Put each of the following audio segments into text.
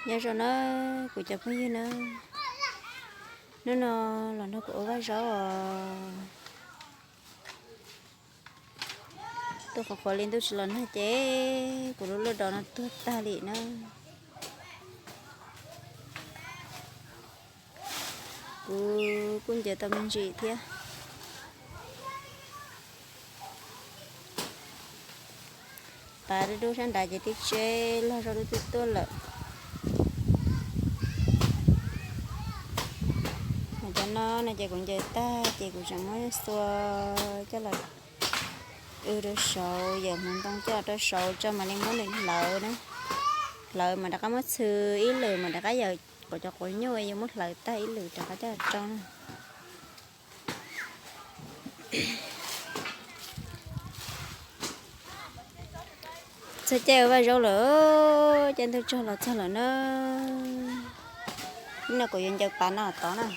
Nyob zoo na kuv cov phooj ywg na, hnub no los nrog kuv ua vaj zaub os. Tuaj qhuav qhuav li ntuj tsis los nag ces kuv lub lub dos no tuag tag li na. Kuv kuj ncaws tau me ntsis thiab. Pas dub dub sab nrad ces twb tseb log zog dub twb tuaj lawm. Cov no no ces kuv ncaws tag ces kuv tseem muab xua coj los wb rau saud, yawm hmoov ntoo coj los rau saud tso mam li muab nws hlawv na. Hlawv mas rov qab muab txhw ib lwm mas rov qab yawm kom cov quav nyuj yuav muab hlawv tag ib lwm rov qab coj los rau na. Txog caij ua vaj zaub lawm, caij ntuj tsaug los txog lawm na. Ib no kuv yuav ncaws pas no tod na.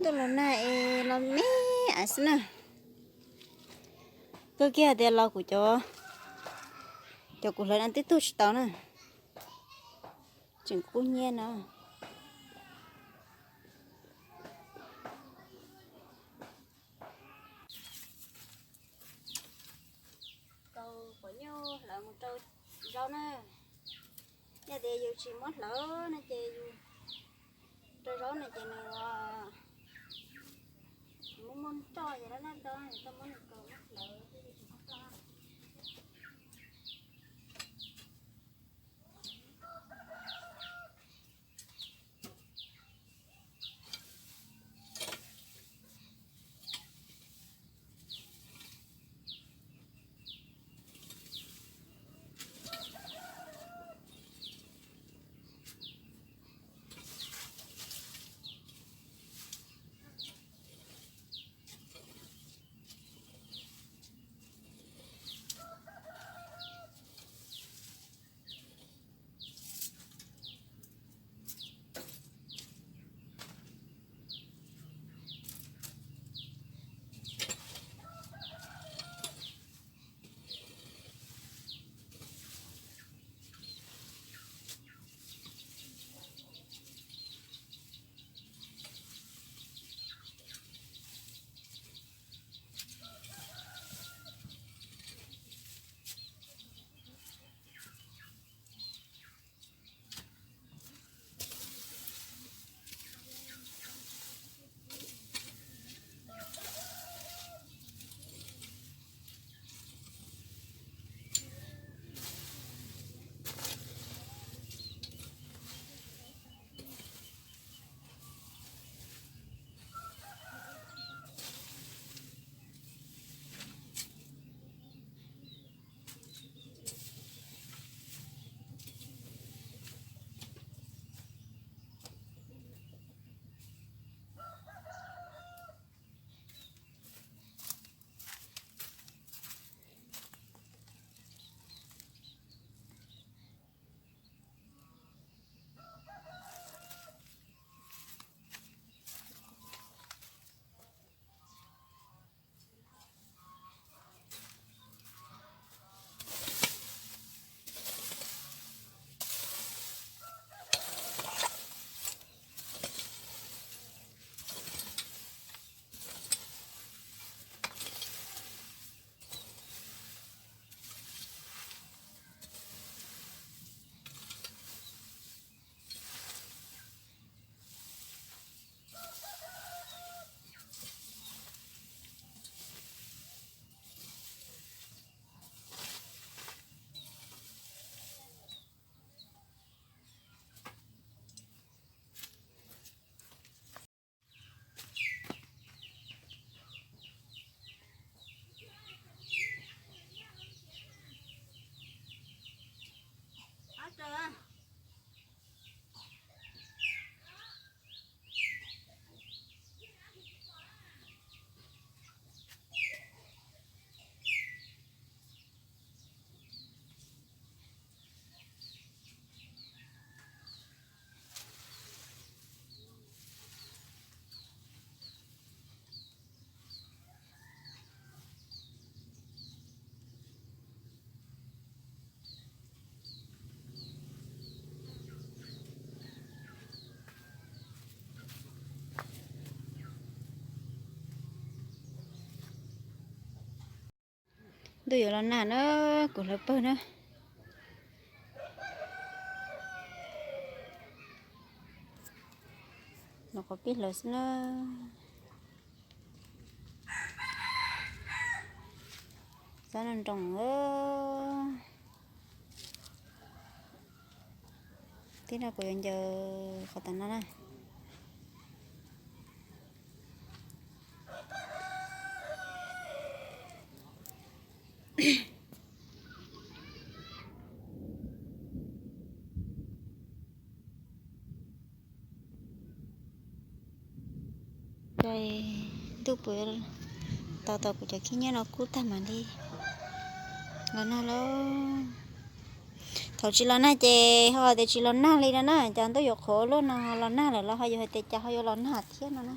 Tuaj los nag es los me av xwb na. Kawg kiag tias los kuv cov, cov kuv hlawv no twb tuag tsis tau na. Tseem kub hnyiab no. Kaus quav nyuj hlawv mus rau zaub na. Yog tias yus tsis muab hlawv no ces yus rau zaub no ces nws muaj muaj roj ces lab lab do, yus tau muab nws kaus muab hlawv thiab yus tsis muab roj. Ntuj yuav los nag na, kuv hlawv pawg na. Los qhov pib hlawv xwb na. Xab nroo nroo. Tib no kuv yuav ncaws qhov tas no na. Ntuj puas tau tau kuv cov khib nyiab no kub tag mam li los nag lauj. Thaum tsis los nag ces ho tias tsis los nag li no na, cas ntuj yuav qhuav luaj no los nag lawm los ho yus hais tias cas ho yuav los nag thiab no na.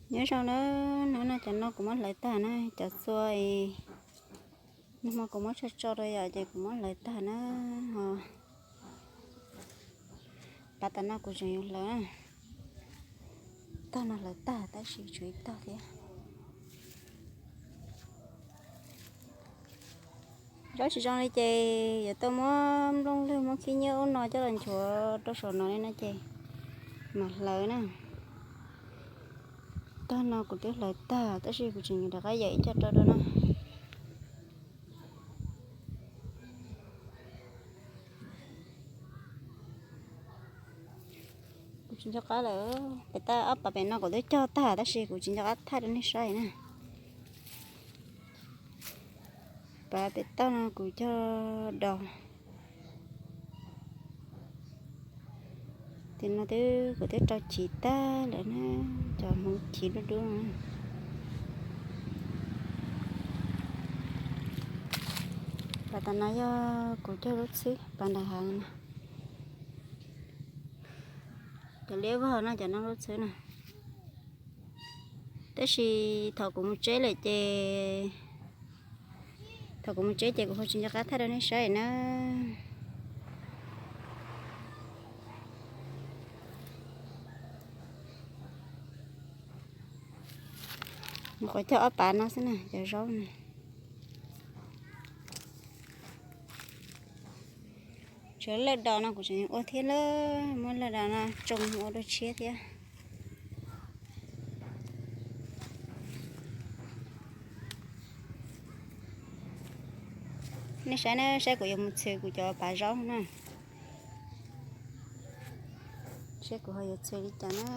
Nyob zoo na, hnub no cov no kuv muab hlawv tag na, cov txua, nag hmo kuv muab tso tso rau yom, ces kuv muab hlawv tag na, ho pav tas no kuv tseem yuav hlawv na. Tog no hlawv tag tab sis tshuav ib tog thiab. Zaub tsis zoo li ces yuav tau muab nplooj lwg muab khib nyiab ub no coj los nchuav rau saum no li no ces mam hlawv na. Tog no kuv twb hlawv tag tab sis kuv tseem rov qab yawm ib co rau dua na. Kuv tsis nco qab lawm, pem taj ob pav pem no kuv twb cog tag tab sis kuv tsis nco qab thaij rau nej saib na. Pav pem toj no kuv cog dos. Tim no twb kuv twb rau chiv tag lawm na, cov hmoov chiv dub dub no. Pav tas no yog kuv cog lub txhwb, pav nram hav no. Cov liab vog no cov no lub txhwb na. Tab sis thaum kuv mus tseb lawm ces, thaum kuv mus tseb ces kuv ho tsis nco qab thaij rau nej saib na. Mus qhov cog ob pav no xwb na, cov zaub na. Tshuav lawj dos no kuv tseem ua thiab lawm, muab lawj dos no tsoo ua dua tshiab thiab. Nej saib na, saib kuv yuav mus txhw kuv cov pav zaub na. Saib kuv ho yuav txhw li cas na.